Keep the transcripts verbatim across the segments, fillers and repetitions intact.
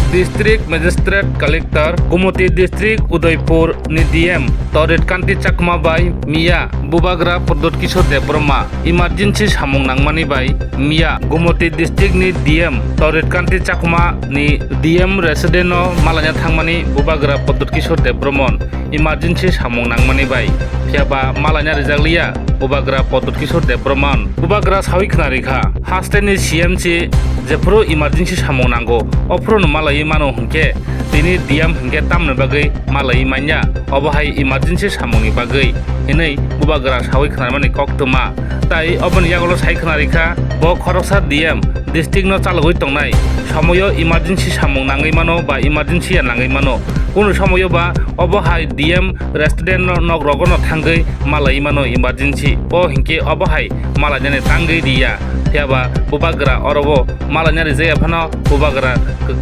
District Magistrate Collector, Gumoti District Udaipur ni D M Torit Kanti Chakma bai miya Bubagra Pradyut Kishore Debbarma emergency samung nangmani bai miya Gumoti District ni D M Torit Kanti Chakma ni D M resident no malaina thangmani Bubagra Pradyut Kishore Debbarma emergency samung nangmani bai, phiya ba malaina rijak liya Bubagra Pradyut Kishore Debbarma. Bubagra sawi khna rikha, haste ni C M se jephuru emergency samung nango, ophuru no malaiwi mano hwnkhe, tini D M hwnkhe tamoni bagwi malaiwi manya, obo hai emergency samung ni bagwi hinwi Bubagra sawi khna mani koktwma. Tai oboni yagulo sai khna rikha, bo khoroksa D M district no chalogwi tongnai, somoyo emergency samung nangwi mano ba emergency ya nangwi mano, kunu somoyo ba obo hai D M restaurant no nok rogo no thangwi malai mano emergency, bo hinkhe obo hai malainani tangwi riya, phiya ba Bubagra oro o malaina rijaya phano Bubagra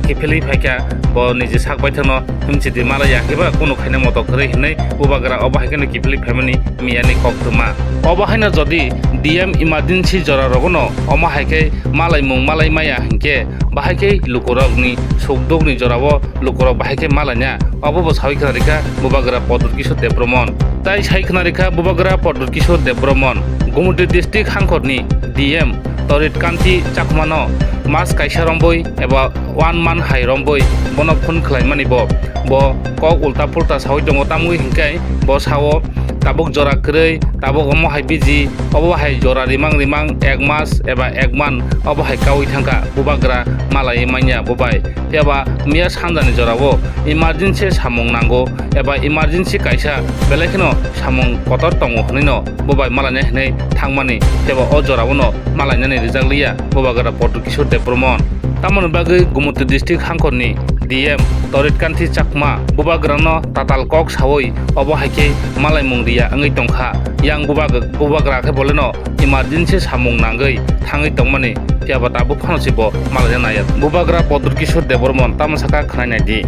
kiphilwi phaikha, bo niji sak baithangno himchidi malaiya, hiba kunu khaina moto kwrwi hinwi Bubagra obo hai kheno kiphilwi phaimani miyani koktwma. Obo haino jodi D M emergency jora rogono omo hai khe malaimung malai maya hinkhe, bahai khe lukurokni sukdukni jorao lukurok bahai khe malaina, obo bo sawi khna rikha Bubagra Pradyut Kishore Debbarma. Tai sai khna rikha Bubagra Pradyut Kishore Debbarma, Gumoti district hangkhorni D M Torit Kanti Chakmano mas kaisa romboi eba one month hai romboi bono phone khlaimani bo. Bo kok ulta pulta sawi tongo, tamwi hinkhe bo sao tabuk jora kwrwi, tabuk omo hai biji, obo hai jora rimang rimang ek mas eba ek man obo hai kaui thangkha, Bubagra malaiwi manya bo bai. Phiya ba miya sanjani jorao emergency samung nango eba emergency kaisa belai kheno samung kotor tongo hwnwi no bo bai malaina hinwi thangmani, phiya ba o jorao no malainani rijak liya Bubagra Pradyut Kishore Debbarma. Tamoni bagwi Gumoti district hangkhorni D M Torit Kanti Chakma Bubagrano tatal kok sawi obo hai khe malaimung riya wngwi tongkha. Yang Bubag-, Bubagra khe boleno emergency samung nangwi thangwi tongmani, phiya ba tabuk phano se bo malaina naiya. Bubagra Pradyut Kishore Debbarma tamo sakha khwnai nai di.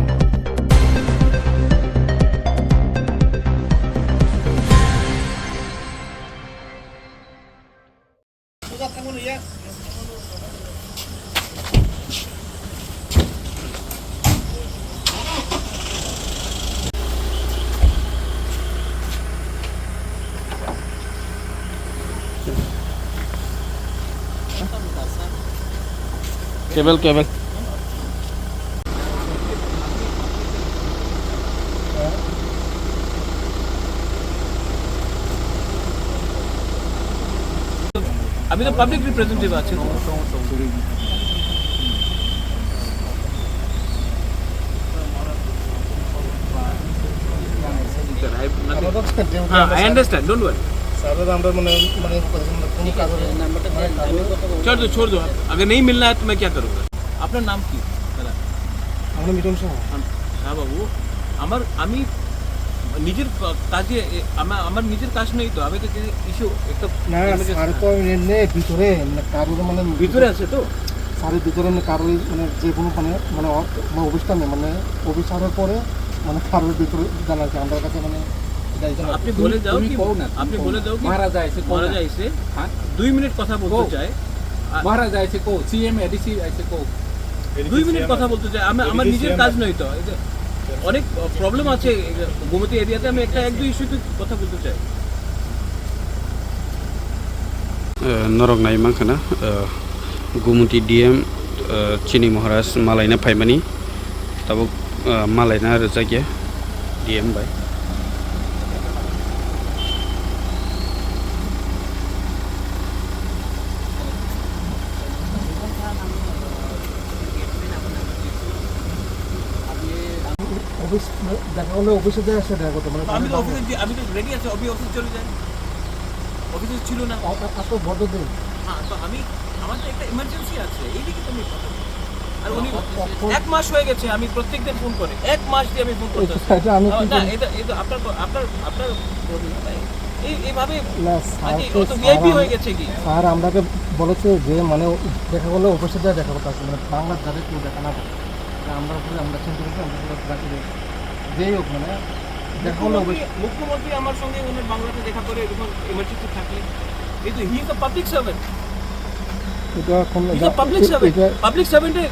Cable, cable. আমি তো public representative আছি। Sir, I have nothing. আমরা তো ডিউটি হ্যাঁ, I understand, don't worry. স্যারের আমরা মানে, মানে, কোনো কারণে, মানে, কারণে छोड़ दो, छोड़ दो। अगर नहीं मिलना है तो मैं क्या करूँगा? আপনার নাম কি, দাদা? আমার নাম মিঠুন সাহা। আম-, হ্যাঁ বাবু, আমার, আমি নিজের কা-, কাজে, এ, আমা-, আমার নিজের কাজ নেই তো, আমি তো যে ইস্যু একটা না, emergency স্যার তো এমনি ভিতরে, মানে, কারোর, মানে, ভিতরে আছে তো? স্যারের ভিতরে, মানে, কারোর, মানে, যে কোনো, মানে, মানে, অ-, মানে, অফিসটা নেই, মানে, অফিসারের পরে, মানে, কারোর ভিতরে জানা আছে, আমার কাছে, মানে, এটা, এটা আপনি তুমি, বলে যাও তুমি কি, কও না, তুমি আপনি কও বলে না। যাও কি, মারা যায়, সে কও মারা না। যায়, সে হ্যাঁ? দুই মিনিট কথা বলতে কও। চাই। আ- মারা যায়, সে কও, সিএম, এডিসি, আইসে কও। দুই মিনিট কথা বলতে চাই, আমি, আমার নিজের কাজ নয় তো, এই যে অনেক প্রবলেম আছে, এই যে গোমতী এরিয়াতে আমি একটা এক দুই ইস্যুতে কথা বলতে চাই। Eh, norok nai mankha na, eh, Gumuti D M, eh, chini Maharaj malaina phaimani, tabuk, eh, malaina rwjakya D M bai. Office, মানে, দেখা হলে অফিসে যায়, আসে দেখা করতে, মানে, আমি তো অফিসে যে-, আমি তো রেডি আছি, আমি অফিসে চলে যাই। অফিসে ছিল না। আ-, আ-, আজকে বন্ধ দিন। হ্যাঁ, তো আমি, আমার তো একটা ইমার্জেন্সি আছে, এইদিকে তো আমি কথা বলছি। আর উনি অ-, অ-, অ-, এক মাস হয়ে গেছে, আমি প্রত্যেকদিন ফোন করে, এক মাস দিয়ে আমি ফোন করতেছি। এটা আমি আ, কি না, করি? এটা, এটা আপনার ক-, আপনার, আপনার প্রবলেম, তাই? এই, এইভাবে না, স্যার আজকে তো অত স্যার ভিআইপি আম-, হয়ে গেছে কি? স্যার আমরাকে বলেছে যে, মানে, দেখা করলে অফিসে যায় দেখা করতে আসে, মানে, বাংলার যাদের কেউ দেখা না করে। তা আমরা বলে আমরা চিন্তা করছি, আমরা বলে রাখি দেবো। যেই হোক, মানে, দেখা করলে মুখ্যমন্ত্রী, অবশ্যই মুখ্যমন্ত্রী আমার সঙ্গে ওনার বাংলাতে দেখা করে এরকম ইমার্জেন্সি থাকলে, এই তো, he is a public servant। এটা এখন, এটা পাবলিক সার্ভেন্ট। এটা পাবলিক সার্ভেন্টে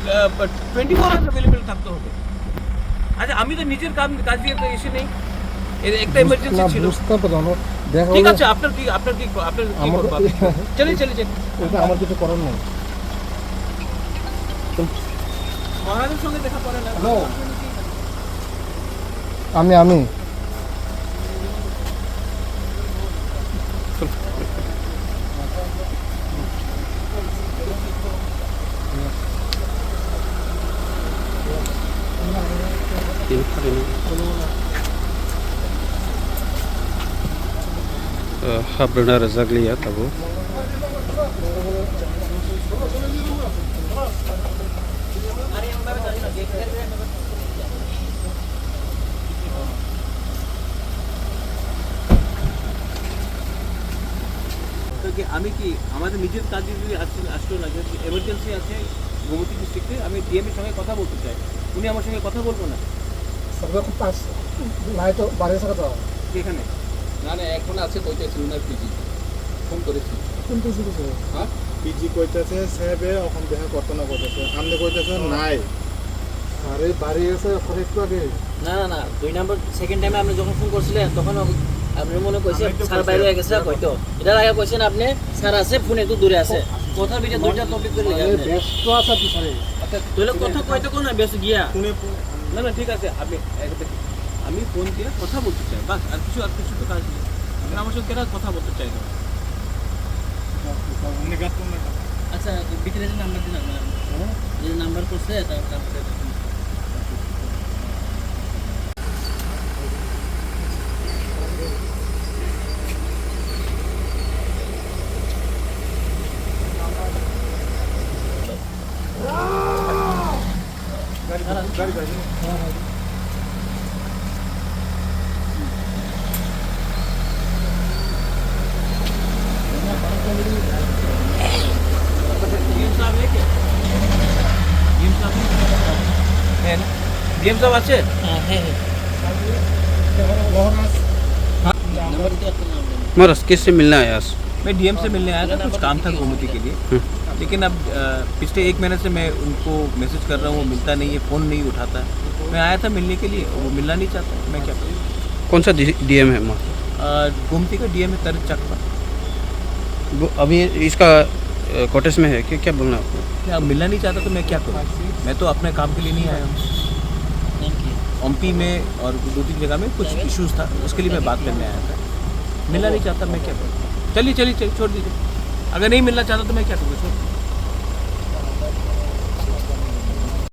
টোয়েন্টি ফোর আওয়ার্স অ্যাভেলেবল থাকতে হবে। আচ্ছা, আমি তো নিজের কাম কাজ দিয়ে তো এসে নেই। এর একটা ইমার্জেন্সি না, ছিল। বুঝতে পারছো, আমরা দেখা ঠিক হলে আছে। আপনার কি, আপনার কি, আপনার কি আমার করবো? চলে, চলে, চলে। এটা আমার কিছু করার নেই। মহারাজের সঙ্গে দেখা করে না। হ্যালো। আমি, আমি। Hap rwna rwjak liya tabuk. তো কি আমি কি আমাদের নিজের কাজে যদি আসতে, আসতে লাগে, এমার্জেন্সি আছে গোমতী ডিস্ট্রিক্টে, আমি ডিএম এর সঙ্গে কথা বলতে চাই, উনি আমার সঙ্গে কথা বলবো না। সব রকম পাস নাই তো, বাড়ি থাকা তো। এখানে না, না, এখন আছে, কইতেছি উনার পিজি, ফোন করেছি। কোন পিজি কইছে? হ্যাঁ? পিজি কইতেছে সাহেবে এখন দেখা করতে না করতেছে, আপনি কইতেছেন নাই। আরে বাড়ি গেছে এখন একটু আগে। না, না, না, দুই নম্বর, সেকেন্ড টাইমে আপনি যখন ফোন করছিলেন, তখন আপনি মনে কইছে, "স্যার বাইরে গেছে, কইতো।" এটার আগে কইছেন আপনি, "স্যার আছে, ফোন একটু দূরে আছে।" কথা বিটা দুইটা টপিক করে মানে আপনি। ব্যস্ত আছে আপনি, স্যার। আচ্ছা, তাহলে কথা কইতে কোন ব্যস্ত গিয়া? ফোনে, ফোনে। না, না, ঠিক আছে, আপনি এক-, আমি ফোন দিয়ে কথা বলতে চাই, বাস, আর কিছু, আর কিছু তো কাজ নেই। আপনি আমার সঙ্গে কেন কথা বলতে চাইলেন? আচ্ছা, ভিতরে যে নাম্বার দিন আপনার। হ্যাঁ? যে নাম্বার করছে, তার, তারপরে ডিএম সাহেব আছে? হ্যাঁ, হ্যাঁ, হ্যাঁ। नंबर दे दो अपना, नंबर। मैं रस्के से मिलने आया। मैं डीएम से मिलने आया था, कुछ काम था गोमती के लिए। हम्म। लेकिन अब, अ, पिछले एक महीने से मैं उनको मैसेज कर रहा हूँ, वो मिलता नहीं है, फ़ोन नहीं उठाता। मैं आया था मिलने के लिए, वो मिलना नहीं चाहता, मैं क्या करूँ? कौन सा डी-, डीएम है वहाँ? अ, गोमती का डीएम है तरित चाकमा। वो अभी इसका, अ, कॉटेज में है क्या? क्या बोलना है आपको? क्या, मिलना नहीं चाहता तो मैं क्या करूँ? मैं तो अपने काम के लिए नहीं आया हूँ। ओम्पी में और दो तीन जगह में कुछ इश्यूज था, उसके लिए मैं बात करने आया था। मिलना नहीं चाहता, मैं क्या करूँ? चलिए, चलिए, चलिए, छोड़ दीजिए। अगर नहीं मिलना चाहता तो मैं क्या करूँ? छोड़ दीजिए।